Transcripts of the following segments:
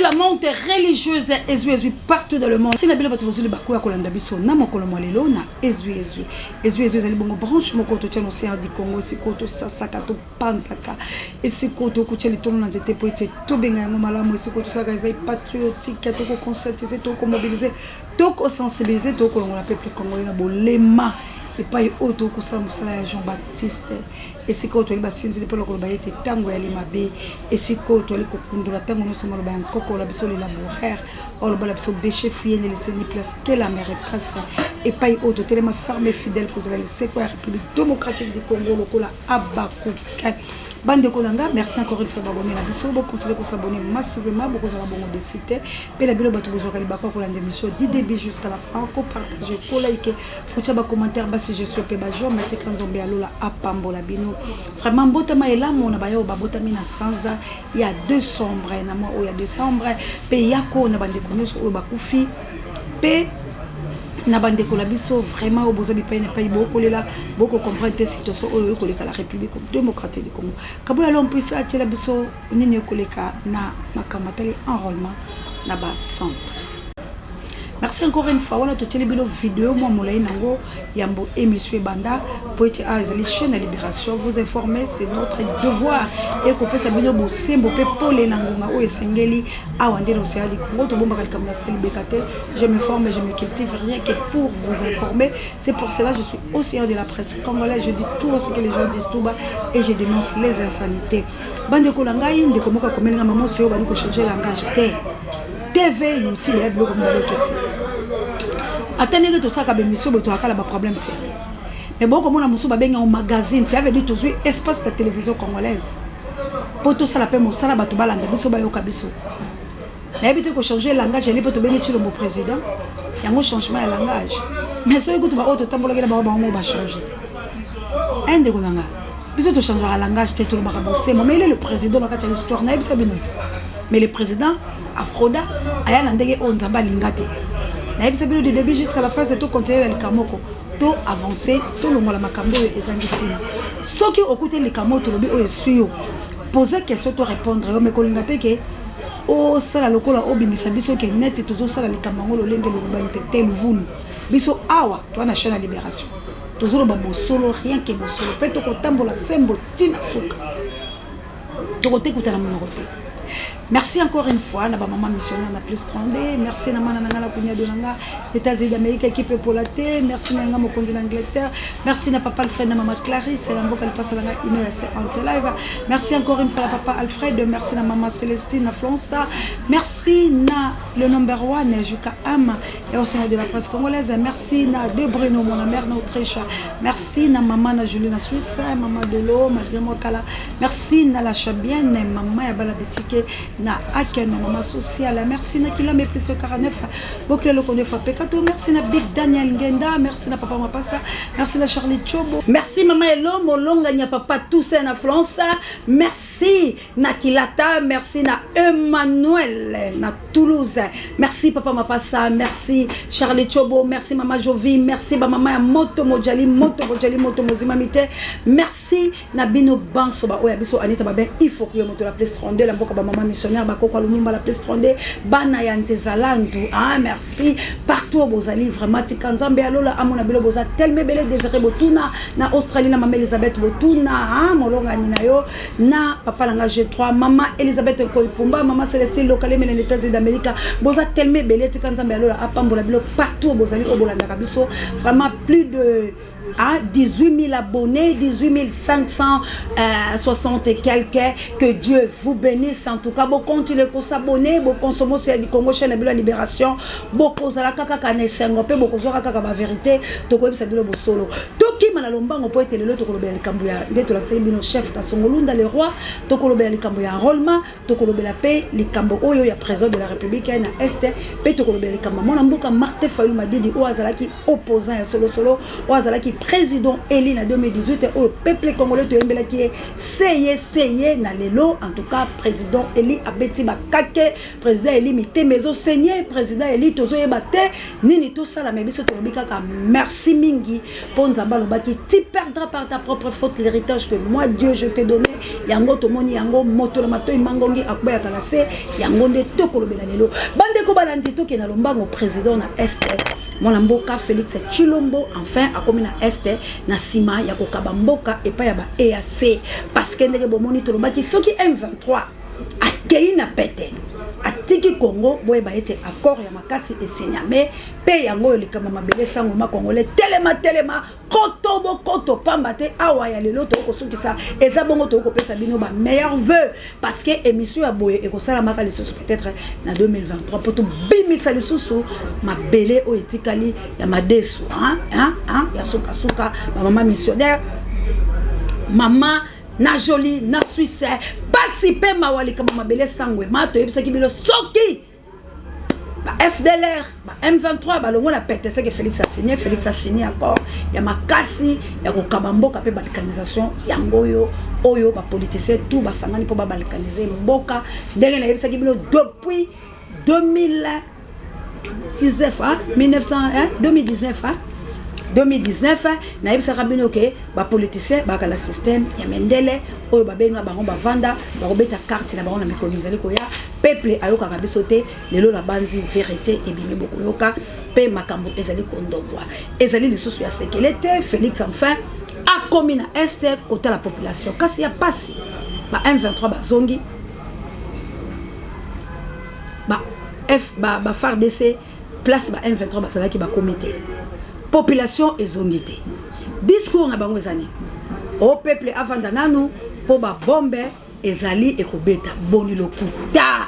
La monte religieuse ezwi ezwi partout dans le monde. Sina bino bato bozuli bakoya kolanda biso na mokolo mwa lelo na ezwi ezwi. Ezwi ezwi ezali bongo branche moko totia na océan du Congo, esika oyo tosasaka, topanzaka, esika oyo tokotia litono na nzete mpo ete tobenga yango malamu, esika oyo tosalaka éveil patriotique, tokoconscientiser, tokomobiliser, tokosensibiliser, tokolongola peuple congolais na bolema epai oyo tokosala mosala ya Jean Baptiste. Esika oyo toyali basinzili mpo na koloba ete ntango eyali mabe, esika oyo toyali kokundola ntango nyonso maloba ya nkoko na biso le laboureur, oyo aloba na biso beche fouille ne laisse ni place que la mer passe, epai oyo totelema ferme et fidèle kozala lisekwa ya République démocratique du Congo lokola Habacuc. Bandeko na nga, merci encore une fois babone na biso, bokontinue kosabonner massivement, bokozala bongo desi te. Mpe na bino bato bozwaka libaku ya kolanda émission du début jusqu'à la fin, kopartage, kolike, kotia ba commentaire, ba suggestion mpe ba j'aime. Tika Nzambe ya lola apambola bino vraiment. Mbotama elamu na bayo babotami na sanza ya décembre, na mwa oyo ya décembre, mpe yako na bandeko nyonso oyo bakufi, mpe na bandeko na biso vraiment oyo boza bipai na epai, bokolela, bokocomprendre te situation oyo ekoleka la République démocratique du Congo. Kaboya lo mpwisa atiela biso nini ekoleka na makambo atali enrôlement na bacentre. Merci encore une fois. Wana totieli bino video mwa molai nango yambo émission ebanda, po ete awa ezali chaîne ya libération. Vous informer, c'est notre devoir. Ekopesa bino bosembo mpe pole na ngonga oyo esengeli. Awa nde na océan du Congo, tobombaka likambo na sali beka te. Je me forme, je me cultive rien que pour vous informer. C'est pour cela je suis océan de la presse congolaise. Je dis tout ce que les gens disent tout bas et je dénonce les insanités. Bandeko na ngai, ndeko moko akomeli nga: mama, oyo bali kochanger langage te. TV, YouTube ya biloko mibale ekesi. Ata ndenge tosalaka bémission boye, toyaka na baproblème sérieux, mais bokomona mosusu babengi yango magazine. Ça veut dire tozwi espace ya télévision congolaise mpo tosala mpe mosala, bato balanda biso, bayoka biso. Nayebi te, kochanger langage yali mpo tobengi Tshilombo président, yango changement ya langage. Mais soki kutu baoyo totambolaki na bango, bango mo bachange. Ndeko na nga, biso tochangeaka langage te, tolobaka bosemo. Mais il est le président na kati ya l'histoire, nayebisa bino te. Mais le président afroda aya na ndenge oyo Nzambe alinga te. Nayebisa bino du début jusqu'à la fin, tocontinue na likambo moko, to avance, tolongola makambo oyo ezangi ntina. Soki okuti likambo oyo tolobi oyo esui yo, pose question, to répondre yo. Mais kolinga te ke osala lokola obimisa biso ke neti tozosala likambo yango lolenge lolobani te te. Luvunu biso awa toa na chaîne ya libération, tozoloba bosolo, rien que bosolo, mpe tokotambola sembo ntina suka, tokotekuta na monoko te. Merci encore une fois na bamama missionnaire na plus 32. Merci na mana na nga na kunyado na nga États-Unis d'Amérique, équipe epola te. Merci na nga mokonzi na Angleterre. Merci na papa Alfred, na mama Clarisse na mboka lipasa na nga ino ya se live. Merci encore une fois na papa Alfred. Merci na mama Célestine na Flonsa. Merci na le number one Juka Am et au sein de la presse congolaise. Merci na de Bruno, mon mère na Autriche. Merci na mama na Julie na Suisse, mama de l'eau malgré moi kala. Merci na la Chabienne, mama ya bala bitike na Aken, mama sociale. Merci na Kilame plus 49 bokila lokondo fa pekato. Merci na Big Daniel Ngenda. Merci na papa Mapasa. Merci na Charlie Chobo. Merci mama Elo Molonganya, papa Toussaint na France. Merci na Kilata. Merci na Emmanuel na Toulouse. Merci papa Mapasa. Merci Charlie Chobo. Merci mama Jovi. Merci ba mama ya moto mojali, moto mojali, moto mozimami te. Merci na bino banso ba oya biso. Anita Babin, il faut que moto la plus 32 la mboka ba mama missionnaire, bakoko Lumumba la plus 32, bana ya Nzezalandu. Ah, merci partout bozali vraiment. Tika Nzambe ya lola amona bino, boza tellement ebele. Désiré Botuna na Australie, na mama Elizabeth Botuna, ah, molongani na yo, na papa na nga G3, mama Elizabeth Koipumba, mama Célestine Lokaleme na États-Unis d'Amérique. Boza tellement ebele. Tika Nzambe ya lola apambola bino partout bozali oyo bolandaka biso. Vraiment plus de à 18 000 abonnés, 18 560 et quelques. Que Dieu vous bénisse. En tout cas, beaucoup continuez à s'abonner, beaucoup consommer c'est du Congo chaîne de la libération, beaucoup zala kaka kana esengo pe beaucoup zora kaka ba vérité, tokoyebisa bino bosolo. Tokima na lombango po ete lelo tokolobela likambo ya nde tolakisaki bino chef Kasongolunda le roi, tokolobela likambo ya enrôlement, tokolobela mpe likambo oyo ya président de la République na Est, mpe tokolobela likambo mwana mboka Martin Fayulu Madidi oyo azalaki opposant ya solosolo, oyo azalaki. président élu na 2018 oyo peuple congolais toyembelaki ye seye seye. Na lelo, en tout cas, président élu abeti bakake. Président élu, mitema ezosenye. Président élu, tozoyeba te nini tosala, me biso tolobi kaka merci mingi, mpo Nzambe alobaki: "Tu perdras par ta propre faute l'héritage que moi Dieu je t'ai donné." Yango tomoni yango, moto na matoi mangongi akobayaka na se. Yango nde tokolobela lelo. Bandeko balandi, tokende na lombango. Président na Est, mwana mboka Félix Tshilombo, enfin akomi na Est na nsima ya kokaba mboka epai ya ba EAC, parce que ndenge bomoni, tolobaki soki M23 akei na pete, atiki Congo, boyeba ete accord ya makasi esigname. Mpe yango oyo likambo mabele sango ma Congolais, telema telema, koto bokoto, pamba te awa ya lelo tokosukisa. Eza bongo, tokopesa bino ba meilleurs vœux, parce que émission ya boye ekosalamaka lisusu peut-être na 2023, mpo tobimisa lisusu mabele oyo etikali ya madesu, hein, hein, hein, ya sukasuka. Bamama missionnaire, mama na Joli na Suisse, pasi mpe mawa, likambo mabele sangwema. Toyebisaki bino soki ba FDLR, ba M23 balongo na pete, seke Félix asigné. Félix asigné accord ya makasi ya kokaba mboka mpe balkanisation. Yango oyo oyo bapoliticien tout basangani mpo babalkanize mboka, ndenge nayebisaki bino depuis 2019, hein? 1900, hein? 2019, hein? 2019 nayebisaka bino ke bapoliticien bakala système ya mendele oyo babenga bango, bavanda, bakobeta carte na bango na mikolo ezali koya. Peuple ayokaka biso te. Lelo na banzi vérité ebimi, bokoyoka mpe makambo ezali kondongwa, ezali lisusu ya sekele te. Félix enfin akomi na Est kotala population, kasi ya pasi, ba M23 bazongi, ba F ba FARDC place ba M23 bazalaki bakomi te, population ezongi te. Discours na bango eza nini? O peuple avanda nanu mpo babombe ezali ekobeta. Boni lokuta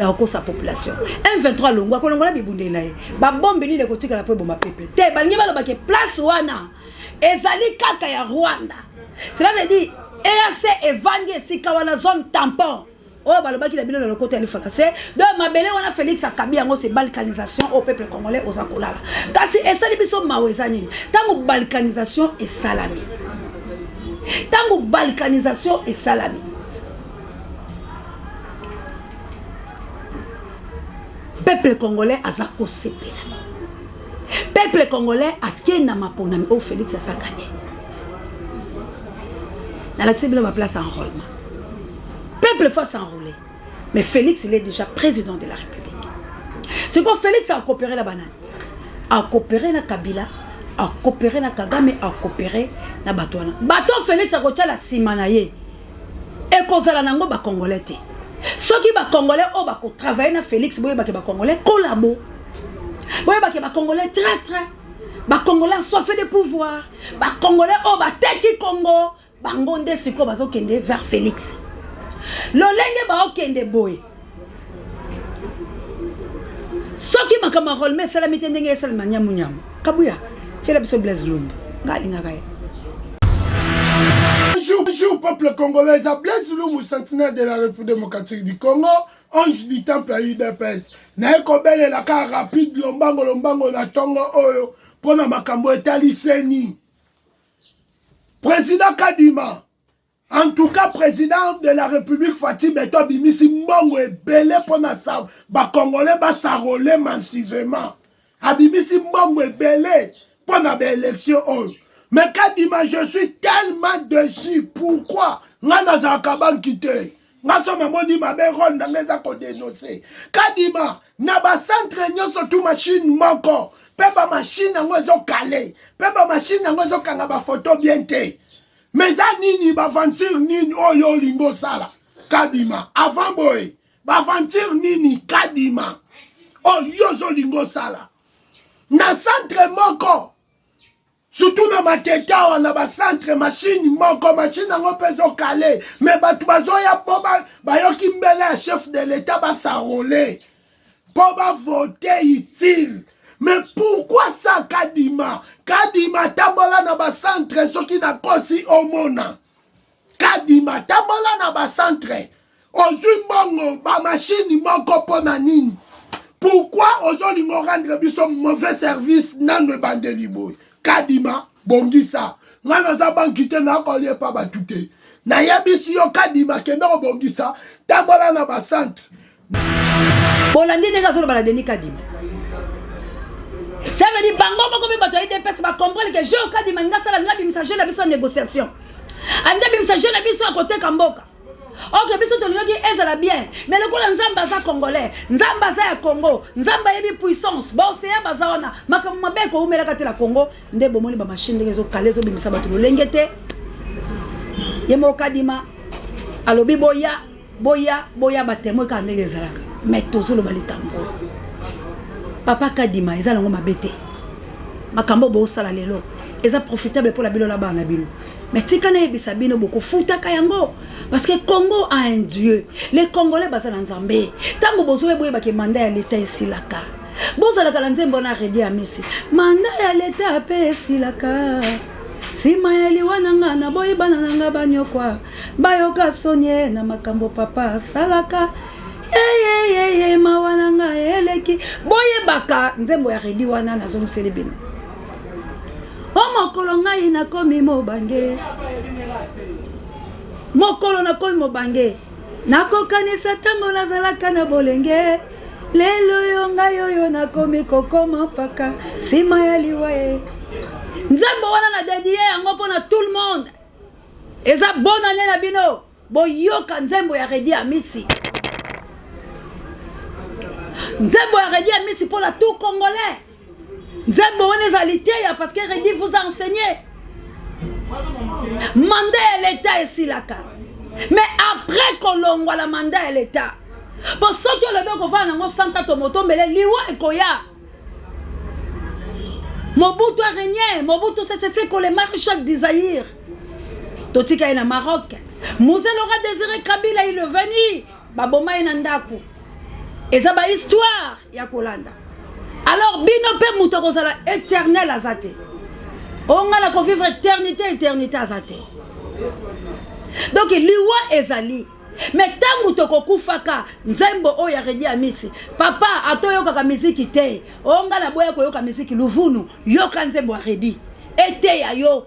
ya kokosa population! M23 alongwa, akolongola bibundeli na ye, babombe nini ekotikala mpo eboma peuple te? Balingi balobake place wana ezali kaka ya Rwanda. Cela veut dire EAC evandi esika wana, zone tampon oyo balobaki na bino na lokota ya lifalanse. Donc mabele wana Félix akabi yango, c'est balkanisation au peuple congolais. Oza kolala, kasi esali biso mawa eza nini? Ntango balkanisation esalami, ntango balkanisation esalami, peuple congolais aza kosepela. Peuple congolais akenda maponami oyo Félix asakani. Nalakisi bino baplace enrôlement, peuple faut s'enrôler, mais Félix, il est déjà président de la République. Sikoyo Félix akopere na banani? Akopere na Kabila, akopere na Kagame, akopere na bato wana. Bato Félix akotiala nsima na ye ekozala nango bacongolais te. Soki bacongolais oyo bakotravaille na Félix, boyebake bacongolais collabo, boyebake bacongolais traître, bacongolais assoiffé de pouvoir, bacongolais oyo bateki Congo, bango nde sikoyo bazokende vers Félix. Lolenge baokende boye, soki makambo ya enrôlement esalami te ndenge esalema, nyamunyamu. Kabuya, tiela biso Blaise Lumbu, nga alingaka ye. Bonjour, bonjour peuple congolais, à Blaise Lumu, sentinelle de la République démocratique du Congo, ange du temple à UDPS. Naye kobelela ka rapide, lombango lombango na tongo oyo mpona makambo etali CENI. Président Kadima, en tout cas président de la République Fatshi Béton abimisi mbongo ebele mpona bacongolais bas'enrôler massivement. Abimisi mbongo ebele mpona baélection oyo. Mais Kadima, je suis tellement déçu. Pourquoi? Nga nazalaka banki te. Nga so namoni mabe, rôle na nga eza kodénoncer. Kadima, na bacentre nyonso tu machine moko, mpe bamachine yango ezokale, mpe bamachine yango ezokanga bafoto bien te. Mais eza nini? Baventure nini oyo olingi osala, Kadima? Avant boye, baventure nini, Kadima, oyo ozolingi osala na centre moko, surtout na Matete awa, na bacentre machine moko, machine yango mpe ezokale, me bato bazoya mpo bayoki mbele ya chef de l'État, bas'enrôler mpo bavote utile. Mais pourquoi ça, Kadima? Kadima, tambola na bacentre. Soki nakosi, omona. Kadima, tambola na bacentre. Ozwi mbongo, bamachine moko, mpo na nini? Pourquoi ozolinga orendre biso mauvais service nano ebandeli boye, Kadima? Bongisa. Nga naza banki te, nakolia epa bato te. Nayebisi yo Kadima, kende kobongisa, tambola na bacentre. Bolandi ndenge azoloba na Denis Kadima. Ça veut dire bango moko mpe bato ya UDPS ba comprendre que jeu Kadima alingi asala, alingi abimisa jeu na biso ya négociation, alingi abimisa jeu na biso ya koteka mboka. Ok, biso tolingaki ezala bien, mais lokola Nzambe aza congolais, Nzambe aza ya Congo, Nzambe ayebi puissance, baoseya baza wana, makambo mabe ekoumelaka te na Congo. Nde bomoni bamashine ndenge ezokala, ezobimisa bato lolenge te. Ye moko Kadima alobi boya boya boya, batemoin kaka ndenge ezalaka. Mais tozoloba likambo oyo, papa Kadima, eza nango mabe te. Makambo bosala lelo eza profitable mpo na bino na bana na bino, mais tika nayebisa bino, bokofutaka yango, parce que Congo a un Dieu. Les Congolais baza na Nzambe. Ntango bozoya, boyebake mandat ya leta esilaka. Bozalaka na nzembo wana, Reddy Amisi, mandat ya leta mpe esilaka. Nsima ya liwa na nga, naboyi bana na nga banyokwa, bayoka soni na makambo papa asalaka. Yeyeyeye, mawa na nga eleki. Boyebaka nzembo ya Reddy wana, nazongiseli bino. O mokolo ngai nakomi mobange, mokolo nakomi mobange, nakokanisa ntango nazalaka na bolenge. Lelo oyo ngai oyo nakomi kokoma mpaka nsima ya liwa ye. Nzembo wana na dédie yango mpona tout le monde. Eza bonne année na bino. Boyoka nzembo ya Reddy Amisi, nzembo ya Reddy Amisi mpona tout Congolais. Nzembo wana eza liteya, parce que Reddy vous a enseigné mandat ya leta esilaka, mais après kolongwa la mandat ya leta, po soki olobi okofanda nango santa to motombele, liwa ekoya. Mobutu a régné, Mobutu Sese Seko, le maréchal du Zaïre, totika ye na Maroc. Mzee Laurent Désiré Kabila, il est venu, baboma ye na ndako. Eza bahistoire ya kolanda. Alors bino mpe, moto akozala éternel aza te. Onga na kovivre éternité, éternité aza te. Donc liwa ezali, mais ntango tokokufaka, nzembo oyo ya Reddy Amisi, papa, atoyokaka miziki te, onga na boya koyoka miziki luvunu, yoka nzembo ya Reddy, eteya yo,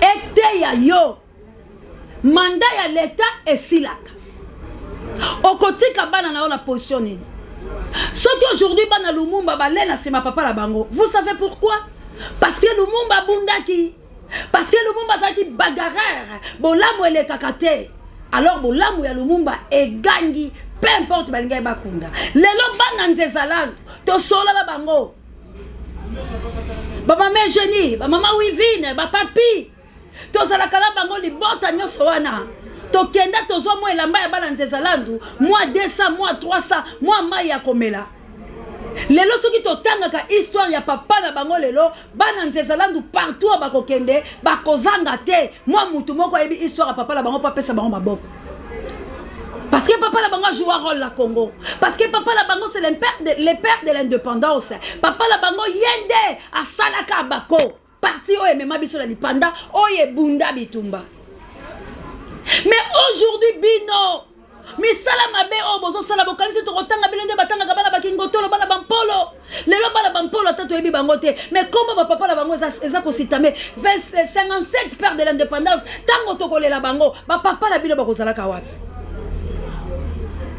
eteya yo. Mandat ya leta esilaka, okotika bana na yo na position nini? Soki aujourd'hui bana Lumumba bale na nsima papa na bango, vous savez pourquoi? Parce que Lumumba abundaki, parce que Lumumba azalaki bagarreur. Bolamu elekaka te. Alors bolamu ya Lumumba egangi, peu importe balingai bakunda. Lelo bana Nzezalandu, tosolola bango, bamama Eugénie, bamama Wivine, bapapi, tozalaka na bango, libota nyonso wana, tokenda tozwa mwa elamba ya bana Nzezalandu, mwa 200, mwa 300, mwa mai ya komela. Lelo soki totangaka histoire ya papa na bango, lelo bana Nzezalandu partout bakokende, bakozanga te mwa mutu moko ayebi histoire ya papa na bango mpo apesa bango maboko, parce que papa na bango a joué rôle na Congo, parce que papa na bango, c'est le père de, le père de l'indépendance. Papa na bango ye nde asalaka bako parti oyo emema biso na lipanda, oyo ebunda bitumba. Mais aujourd'hui bino, misala mabe oyo bozosala, bokanisi tokotanga bino nde batangaka bana bakingotolo, bana bampolo. Lelo bana bampolo, ata toyebi bango te, mais kombo bapapa na bango eza kositame 57 père de l'indépendance. Ntango tokolela bango, bapapa na bino bakozalaka wapi?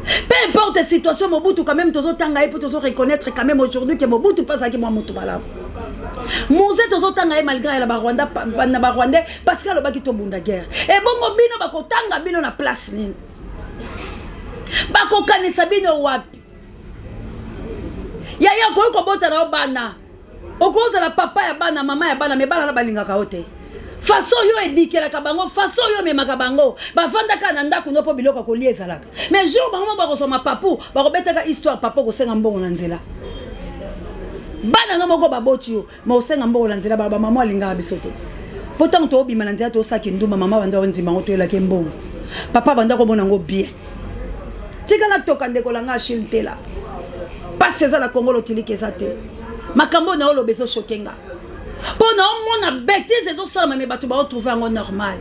Peu importe situation, Mobutu quand même tozotanga ye mpo tozo reconnaître quand même aujourd'hui que Mobutu mpe azalaki mwa motu malamu. Mzee tozotanga ye malgré na Barwanda, na Barwandais, parce que alobaki tobunda guerre. Ebongo bino, bakotanga bino na place nini? Bakokanisa bino wapi? Yaya, okoki kobota na yo bana, okozala papa ya bana, mama ya bana, mais bana na balingaka yo te. Façon oyo edikelaka bango, façon oyo omemaka bango, bavandaka na ndako no mpo biloko ya kolia ezalaka. Mais jour bango mo bakozwa mapapu, bakobetaka histoire: papa okosenga mbongo na nzela. Bana no moko baboti yo, ma osenga mbongo na nzela. Bamama alingaka biso te, mpo ntango toobima na nzela, tosaki ndumba, mama banda ondima yango, toyelaki mbongo, papa banda komona yango bien. Tika natoka ndeko na nga Achille Ntela. Pasi eza na Kongo, lotiliki eza te. Makambo oyo naoloba ezochoquer nga, mpo naomona bétise ezosalama, mais bato baotrouve yango normal,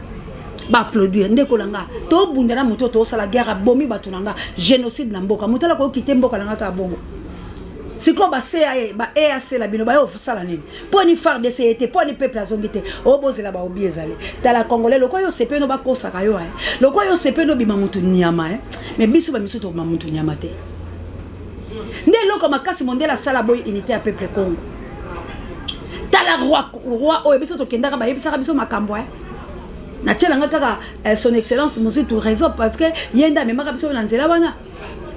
baapplaudir. Ndeko na nga, tobunda na moto, tosala guerre, abomi bato na nga, génocide na mboka. Moto ala koyoki te mboka na nga kaka bongo. Sikoyo ba CAE, ba EAC na bino baye kosala nini? Mpo ni FARDC ye te, mpo ni peuple azongi te. O bozela ba obi ezali. Tala congolais lokola yo sepeno bakosaka yo eh. Lokola yo sepeno bima mutu nyama eh. Mais biso ba misu tokoma mutu nyama te. Nde eloko makasi mondele asala boyi unité ya peuple Congo. Tala roi roi oyo biso tokendaka bayebisaka biso makambo eh. Natiela nga kaka eh, son excellence Muzitu raison parce que ye nde amemaka biso na nzela wana.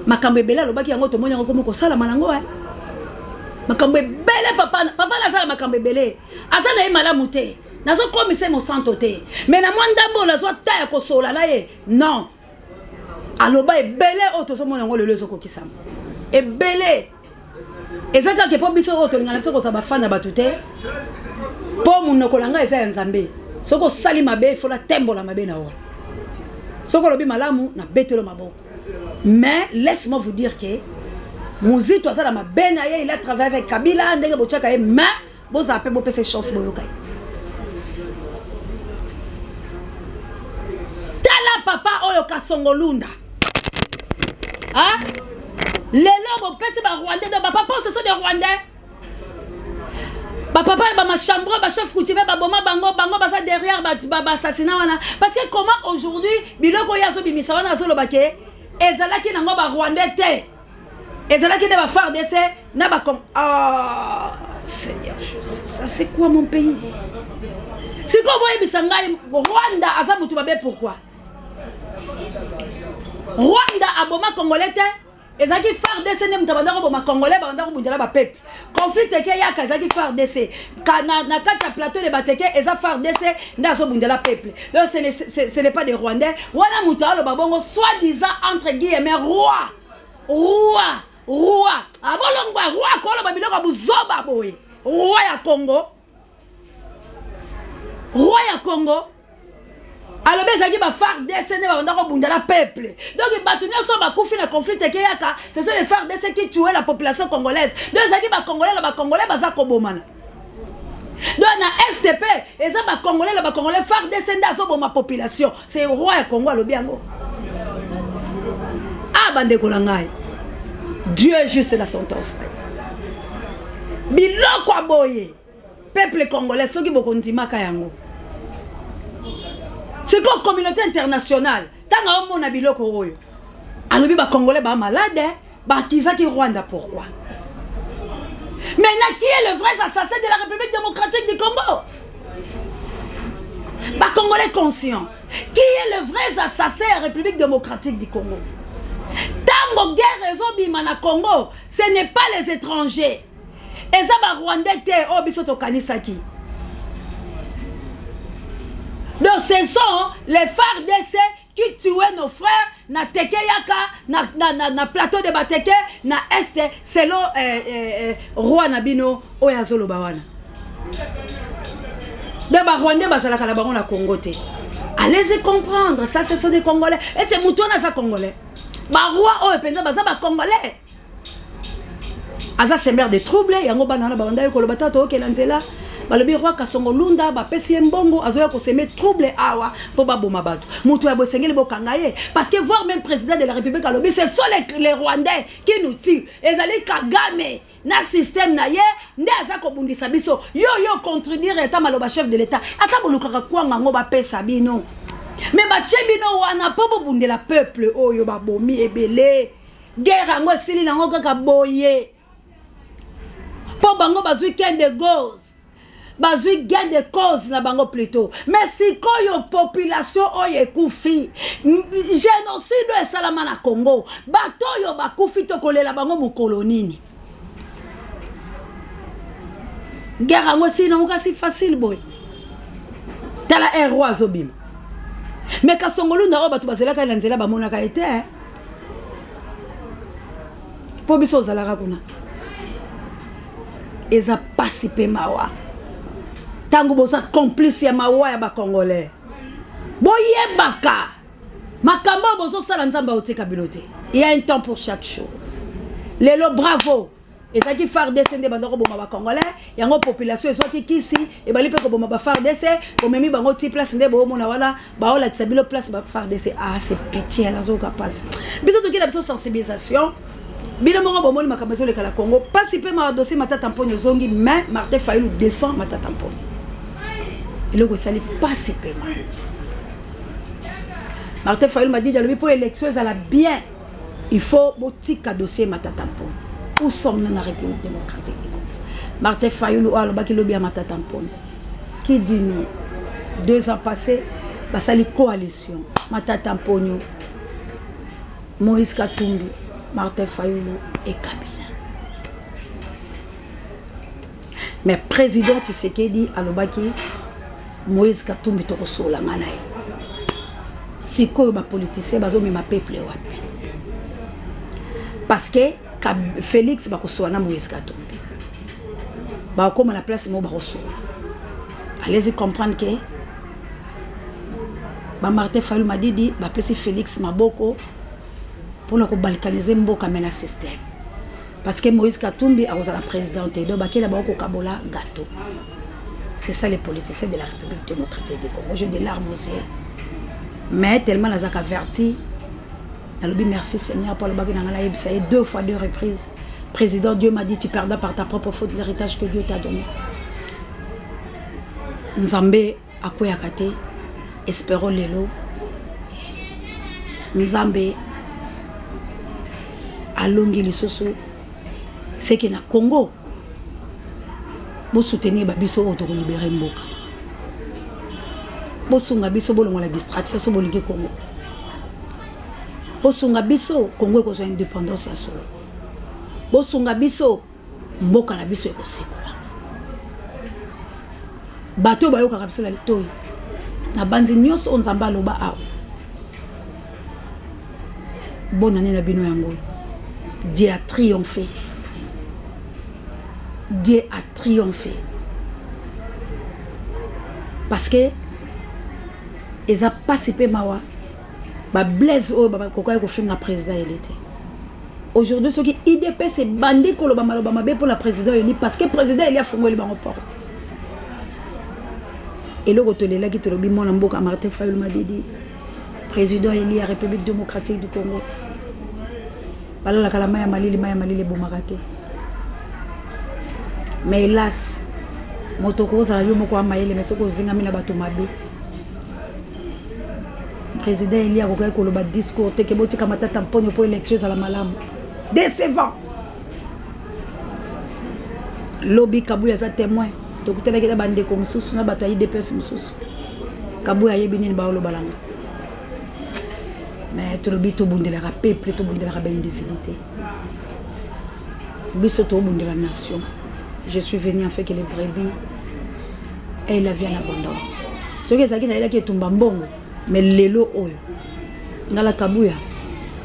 Makambo ebele alobaki yango tomoni yango komi kosalama nango eh. Makambo ebele papa papa nazala makambo ebele. Aza na ye malamu te. Nazokomisa ye mosanto te. Mais na mwa ndambo oyo nazwa ta ya kosola na ye. Non. Aloba ebele oyo tozomona yango lelo ezokokisama. Ebele. Eza kaka mpo biso oyo tolingana biso kozala bafan ya bato te. Mpo monoko na ngai eza ya Nzambe. Soki osali mabe, il faut natembola mabe na yo. Soki olobi malamu, nabetelo maboko. Mais laisse-moi vous dire que Muzito aza na mabe na ye, il a travaillé avec Kabila, ndenge botiaka ye, mais bozala mpe bopesa chance boyoka ye. Tala papa oyo Kasongo Lunda. Hein? Lelo bopesi ba Rwandais donc ba papa ce sont des Rwandais. Ba papa ba ma chambre ba chef coutumier ba boma bango bango baza derrière ba ba assassinat wana parce que comment aujourd'hui biloko ya zo bimisa wana zo loba ke ezalaki nango ba Rwandais te ezalaki nde ba FARDC na ba ah Seigneur Jésus, ça c'est quoi mon pays? Sikoyo boyebisa ngai Rwanda aza mutu mabe pourquoi? Rwanda aboma Congolais te ezalaki FARDC nde moto abanda koboma Congolais babanda kobundela ba peuple. Conflit teke yaka ezalaki FARDC. Ka, na, na kati ya plateau de Bateke eza FARDC nde azobundela peuple. Donc ce n'est ce n'est pas des Rwandais. Wana moto aloba bongo soi-disant entre guillemets roi. Roi, roi. Abolongwa roi koloba biloko ya buzoba boye. Roi ya Congo. Roi ya Congo. Alobi ezalaki ba FARDC nde babanda kobundela peuple. Donc bato nyonso bakufi na conflit ekeyaka, ce sont les FARDC qui tuaient la population congolaise. Donc ezalaki ba Congolais na ba Congolais baza kobomana. Donc na SCP eza ba Congolais na ba Congolais, FARDC nde azoboma population. C'est roi ya Congo alobi yango. Ah bandeko na ngai, Dieu est juste la sentence. Biloko ya boye peuple congolais soki bokondimaka yango. Sikoyo communauté internationale ntango aomona biloko oyo alobi ba Congolais ba malade bakizaki Rwanda pourquoi? Maintenant qui est le vrai assassin de la République démocratique du Congo? Ba Congolais conscient, qui est le vrai assassin de la République démocratique du Congo? Tango guerre ezobima na Congo, ce n'est pas les étrangers. Eza ba Rwandais te oyo biso tokanisaki. Donc ce sont les FARDC qui tuaient nos frères na Teke Yaka, na, na, na, na plateau de Bateke, na Est, selon eh, eh, eh, roi na bino oyo azoloba wana. Donc ba Rwandais bazalaka na bango na Congo te. Allez-y comprendre, ça ce sont des Congolais. Et c'est mutu wana aza Congolais. Ba roi oyo penza baza ba Congolais. Aza semeur de trouble, yango bana wana babanda koloba tata tokela nzela. Balobi roi Kasongo Lunda bapesi ye mbongo azoya kosemer trouble awa mpo baboma bato. Moto ya bosengeli bokanga ye parce que voir même président de la République alobi ce sont les Rwandais qui nous tuent. Ezali Kagame na système na ye nde aza kobundisa biso. Yo yo contredire ata maloba chef de l'État. Ata bolukaka kwanga ngo bapesa bino. Mais batie bino wana mpo bobundela peuple oyo babomi ebele. Guerre yango esili nango kaka boye. Po bango bazwi gain de cause. Bazwi gain de cause na bango plutôt. Mais sikoyo population oyo ekufi, génocide oyo esalama na Congo, bato oyo bakufi tokolela bango mokolo nini? Guerre yango esili nango kasi facile boye. Tala un roi azobima. Mais Kasongo Lunda oyo bato bazelaka ye na nzela bamonaka ye te. Po biso ozalaka kuna. Eza pasi pe mawa. Tango boza complice ya mawa ya ba Congolais. Boyebaka makambo oyo bozosala Nzambe aotika bino te. Il y a un temps pour chaque chose. Lelo bravo. Ezalaki FARDC nde banda koboma ba Congolais, yango population ezwaki kisi, ebali pe koboma ba FARDC, bomemi bango ti place nde boomona wana, baolakisa bino place ba FARDC. Ah, c'est pitié, nazoyoka pasi. Biso tokila biso sensibilisation. Bino moko bomoni makambo ezoleka na Congo, pasi pe mawa dossier Matata Mponyo ezongi, mais Martin Fayulu défend Matata Mponyo. Eloko esali pasi pe mawa. Martin Fayulu Madidi alobi po élection ezala bien, il faut botika dossier Matata Mponyo. Où sommes-nous na République démocratique du Congo? Martin Fayulu oyo alobaki lobi ya Matata Mponyo. Qui dit mieux? 2 ans passés, basali coalition Matata Mponyo, Moïse Katumbi, Martin Fayulu et Kabila. Mais président Tshisekedi alobaki Moïse Katumbi tokosola nga na ye. Sikoyo ba politiciens bazomema peuple wapi? Parce que Félix bakosola na Moïse Katumbi. Bakokoma na place moko bakosola. Allez-y comprendre que ba Martin Fayulu Madidi bapesi Félix maboko mpona kobalkanize mboka me na système. Parce que Moïse Katumbi akozala président te, donc bakela bango kokabola gâteau. C'est ça les politiciens de la République démocratique du Congo. J'ai des larmes aux yeux. Mais tellement nazaka averti, nalobi merci Seigneur pour alobaki na ngai nayebisa ye 2 fois 2 reprises. Président, Dieu m'a dit tu perdras par ta propre faute l'héritage que Dieu t'a donné. Nzambe akweyaka te, espérons lelo Nzambe alongi lisusu seke na Congo bosoutenir ba biso oyo tokolibere mboka, bosunga biso bolongola distraction so bolingi Congo, bosunga biso Congo ekozwa indépendance ya solo, bosunga biso mboka na biso ekosikola. Bato oyo bayokaka biso na litoyi na banzi nyonso oyo Nzambe aloba awa, bonne année na bino yango. Dieu a triomphé. Dieu a triomphé. Parce que eza pasi pe mawa ba Blaise oyo bakokaki kofinga président élu te. Aujourd'hui soki IDPS ebandi koloba maloba mabe mpona président élu parce que président élu afungoli bango porte. Eloko tolelaki tolobi mwana mboka Martin Fayulu Madidi président élu ya République démocratique du Congo, balalaka la mai ya malili, mai ya malili ebomaka te. Mais hélas moto okozala yo moko ya mayele, mais soki ozingami na bato mabe. Président élu akokaki koloba discours te ke botika Matata Mponyo po élection ezala malamu. Décevant. Lobi Kabuya aza témoin, tokutanaki na bandeko mosusu na bato ya IDPS mosusu. Kabuya ayebi nini baoloba nanga. Mais tolobi tobundelaka peuple, tobundelaka ba individu te. Biso tobundela nation. Je suis venu afin que les brebis aient la vie en abondance. Soki ezalaki nayelaki etumba mbongo, mais lelo oyo ngala Kabuya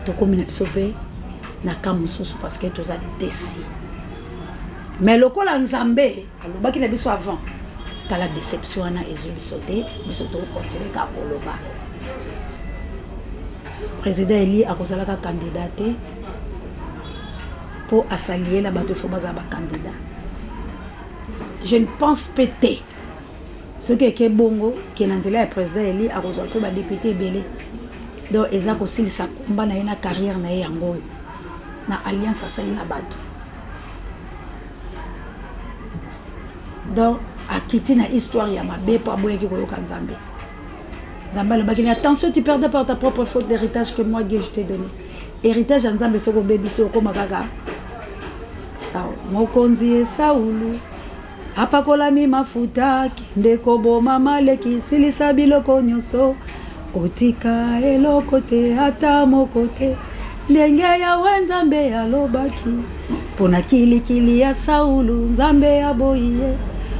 tokomi na biso pe na ka mosusu parce que toza déçu. Mais lokola Nzambe alobaki na biso avant, tala déception wana ezwi biso te, biso tokontinue kaka koloba. Président Eli akozalaka candidat te po asaliela bato, il faut bazala ba candidat. Je ne pense pe te soki eke bongo ke na nzela ya président Eli akozwa mpe ba député ebele. Donc eza kosilisa combat na ye na carrière na ye yango oyo na alliance asali na bato. Donc akiti na histoire ya mabe po aboyaki koyoka Nzambe. Nzambe alobaki na attention, tu perdais par ta propre faute l'héritage que moi Dieu je t'ai donné. Héritage ya Nzambe soki obebisi okoma kaka Saul. Mokonzi ye Saulu apakolami mafuta, kende koboma maleki, silisa biloko nyonso, otika eloko te ata moko te, ndenge Yawe Nzambe alobaki. Mpona kilikili ya Saulu Nzambe aboyi ye,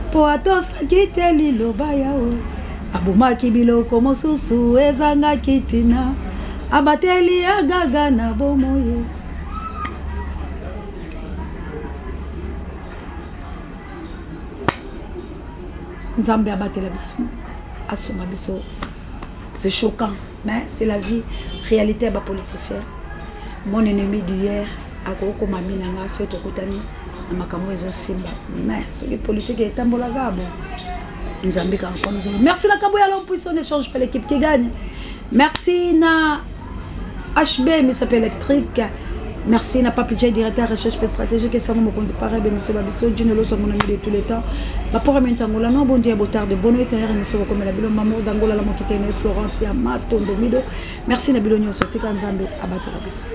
mpo atosaki te liloba Yawe. Abomaki biloko mosusu ezangaki ntina, abateli agaga na bomoi. Nzambe abatela biso, asunga biso. C'est choquant, mais c'est la vie, réalité ya ba politiciens. Mon ennemi d'hier akokoma mina nga soki tokutani na makambo ezosimba, mais soki politique etambolaka bo Nzambe kaka kwa nzolo. Merci na Kabuya l'homme puissant n'échange pas l'équipe qui gagne. Merci na HB Misape électrique. Merci na Papi J, directeur recherche pe stratégique esango mokonzi para be miso ba biso Dino Loso mon ami de tous les temps. Ba pour minute Angola non bon dia botard de bonne nuit ya miso ko mela bilo mamour d'Angola la mokitene Florence ya Matondo Mido. Merci na bilo nyonso tika Nzambe abatela biso.